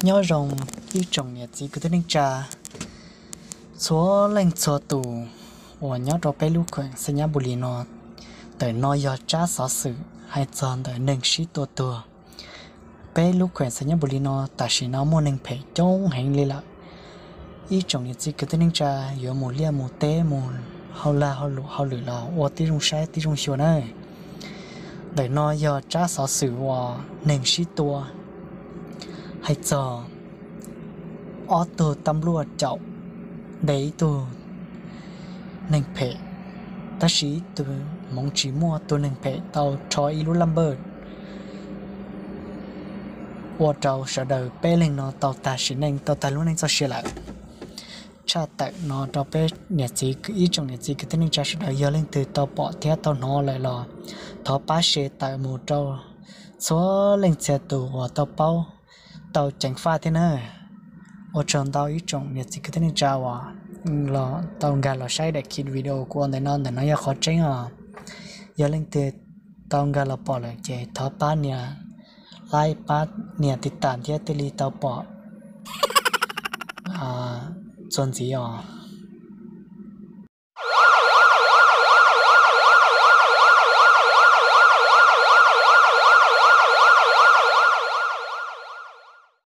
Nyob zoo ib tsoom niam txiv kwv tij neej tsa txhua leej txhua tus uas nyob rau peb lub khuem Xais Nyab Npus Lis no. Ntawm no yog tsab xov xwm hais txog ntawm neeg sib tua tuag. Peb lub khuem Xais Nyab Npus Lis no tam sim no muaj neeg phem coob heev li lawm. Ib tsoom niam txiv kwv tij neej tsa yuav mus liaj mus teb mus hauj lag hauj lwm los ua tib zoo saib tib zoo xyuas na. Ntawm no yog tsab xov xwm uas neeg sib tua hais txog ob tug tab npluaj caum nte ib tug neeg phem, tab sis ib tug hmoov tsis muaj, tus neeg phem tau rho ib lub laj npawj ua rau sawv daws peb leeg no tau tag sim neej, tau tag lub neej txoj sia lawm. Tshaj tawm no rau peb niam txiv, ib tsoom niam txiv kwv tij neej tsa sawv daws, yog leej twg tau pom thiab tau hnov lawm los thov pab share tawm mus rau txhua leej txhia tus uas tau paub, tau ceev faj thiab na. Ua tsaug ntau ib tsoom niam txiv kwv tij neej tsa uas los tau nkag los saib daim video kuv ua ntawm no. Ntawm no yog qhov tseeb os. Yog leej twg tau nkag los pom lawm ces thov pab nias like, pab nias tiv tam thiab thiaj li tau pom txuas ntxiv os.